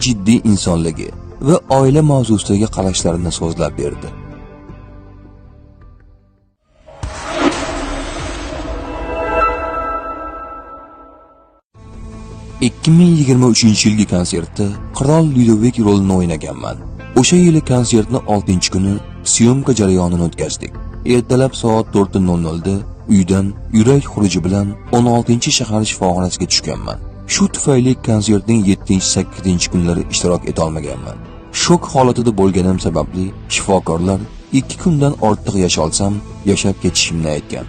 jiddiy insonligi va oila mavzusidagi qarashlarini so'zlab berdi. ...2023-yilgi konsertda Qirol Lyudovik rolini o'ynaganman. O'sha yili konsertni 6-kuni syomka jarayonini o'tkazdik. Ertalab soat 4:00 da uydan yurak xuruji bilan 16-shahar shifoxonasiga tushganman. Shu tufayli konsertning 7-8 kunlari ishtirok eta olmaganman. Shok holatida bo'lganim sababli shifokorlar 2 kundan ortiq yasholsam, yashab ketishimni aytgan.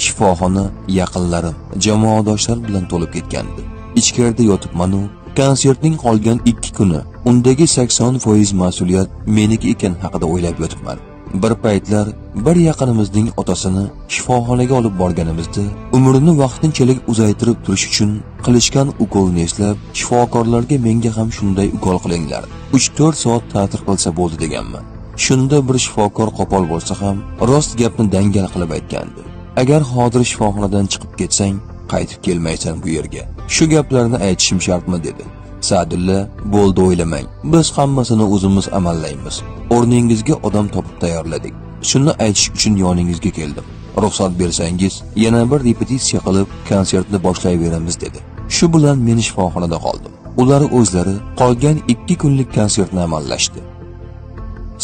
Shifoxona yaqinlarim, jamoadoshlar bilan to'lib ketgandi. Ichkarida yotibman-u, konsertning qolgan 2 kuni undagi 80% mas'uliyat meniki ekan haqida o'ylab yotibman. Bir paytlar bir yaqinimizning otasini shifoxonaga olib borganimizda umrini vaqtinchalik uzaytirib turish uchun qilishgan ukolni eslab, shifokorlarga menga ham shunday ukol qilinglar, 3-4 soat ta'tir qilsa bo'ldi deganman. Shunda bir shifokor qo'pol bo'lsa ham rost gapni dangal qilib aytgandi. Agar hozir shifoxonadan chiqib ketsang, qaytib kelmaysan bu yerga. Shu gaplarni aytishim shartmi dedi. Sa'dulla, bo'ldi o'ylamang. Biz hammasini o'zimiz amallaymiz. O'rningizga odam topib tayyorladik. Shuni aytish uchun yoningizga keldim. Ruxsat bersangiz, yana bir repetitsiya qilib, konsertni boshlayveramiz dedi. Shu bilan men shifoxonada qoldim. Ular o'zlari qolgan 2 kunlik konsertni amallashdi.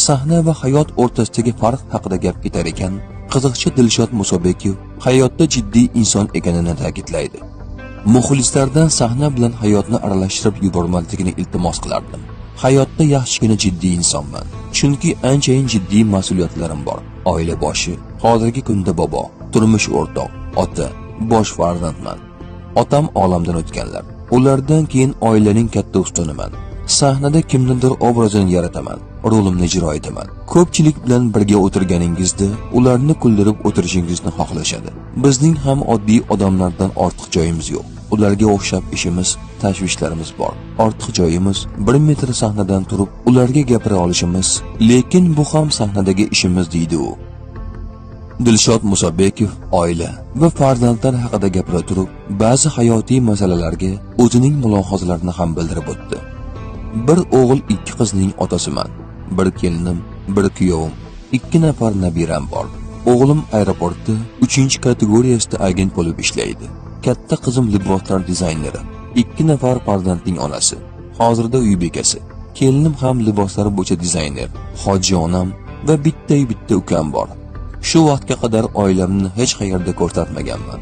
Sahna va hayot o'rtasidagi farq haqida gap ketar ekan, qiziqchi Dilshod Musobekov hayotda jiddiy inson ekanini ta'kidlaydi. Muxlislardan sahna bilan hayotni aralashtirib yubormasligini iltimos qilardim. Hayotda yaxshigina jiddiy insonman. Chunki anchayin jiddiy mas'uliyatlarim bor. Oila boshi, hozirgi kunda bobo, turmush o'rtoq, ota, bosh farzandman. Otam olamdan o'tganlar. Ulardan keyin oilaning katta ustuniman. Sahnada kimnidir obrazini yarataman, rolimni ijro etaman. Ko'pchilik bilan birga o'tirganingizda ularni kuldirib o'tirishingizni xohlashadi. Bizning ham oddiy odamlardan ortiq joyimiz yo'q. Ularga o'xshab ishimiz, tashvishlarimiz bor. Ortiq joyimiz 1 metr sahnadan turib ularga gapira olishimiz, lekin bu ham sahnadagi ishimiz deydi u. Dilshod Musobekov oila va farzandlar haqida gapira turib, ba'zi hayotiy masalalarga o'zining mulohazalarini ham bildirib o'tdi. Bir o'g'il, 2 qizning otasiman. Bir kelinim, bir kuyovim, 2 nafar nabiram bor. O'g'lim aeroportda 3-kategoriyasida agent bo'lib ishlaydi. Katta qizim liboslar dizayneri, 2 nafar farzandning onasi. Hozirda uy bekasi. Kelinim ham liboslar bo'yicha dizayner. Hoji onam va bitta ukam bor. Shu vaqtga qadar oilamni hech qayerda ko'rsatmaganman.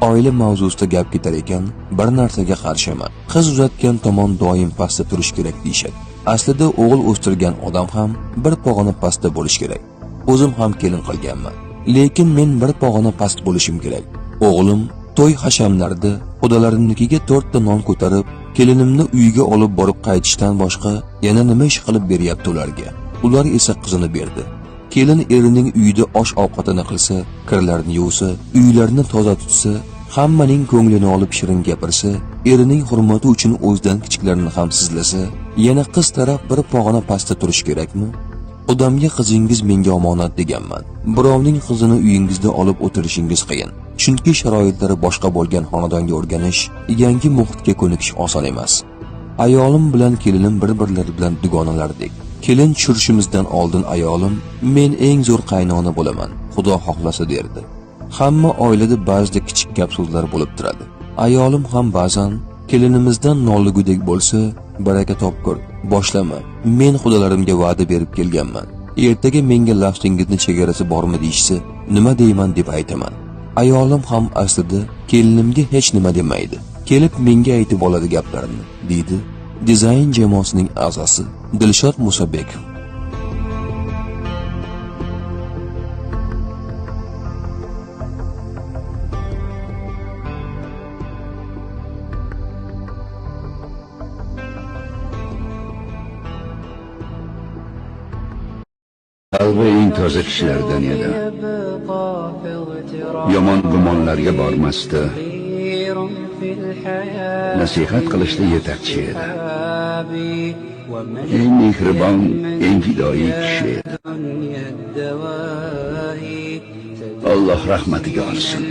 Oila mavzusida gap ketar ekan, bir narsaga qarshiman. Qiz uzatgan tomon doim pastda turish kerak deyishadi. Aslida o'g'il o'stirgan odam ham bir pog'ona pastda bo'lish kerak. O'zim ham kelin qilganman. Lekin men bir pog'ona past bo'lishim kerak. O'g'lim to'y hashamlarda xudalarimnikiga 4 ta non ko'tarib, kelinimni uyiga olib borib qaytishdan boshqa yana nima ish qilib beryapti ularga? Ular esa qizini berdi. Kelin erining uyida osh ovqatini qilsa, kirlarini yuvsa, uylarini toza tutsa, hammaning ko'nglini olib shirin gapirsa, erining hurmati uchun o'zidan kichiklarini ham sizlasa, yana qiz taraf bir pog'ona pastda turish kerakmi? Odamga qizingiz menga omonat deganman. Birovning qizini uyingizda olib o'tirishingiz qiyin. Chunki sharoitlari boshqa bo'lgan xonadonga o'rganish, yangi muhitga ko'nikish oson emas. Ayolim bilan kelinim bir-birlari bilan dugonalardek. Kelin tushirishimizdan oldin ayolim, men eng zo'r qaynona bo'laman, Xudo xohlasa derdi. Hamma oilada ba'zida kichik gap so'zlar bo'lib turadi. Ayolim ham ba'zan kelinimizdan nolligudek bo'lsa, baraka topkur, boshlama. Men xudolarimga va'da berib kelganman. Ertaga menga lafzingizni chegarasi bormi deyishsa, nima deyman deb aytaman. Ayolim ham aslida kelinimga hech nima demaydi. Kelib menga aytib oladi gaplarini, deydi dizayn jamoasining a'zosi Dilshod Musobekov. Qalbi eng toza kishilardan edi. Yomon gumonlarga bormasdi. Nasihat qilishda yetakchi edi. Eng mehribon, eng fidoyi kishi edi. Alloh rahmatiga olsin.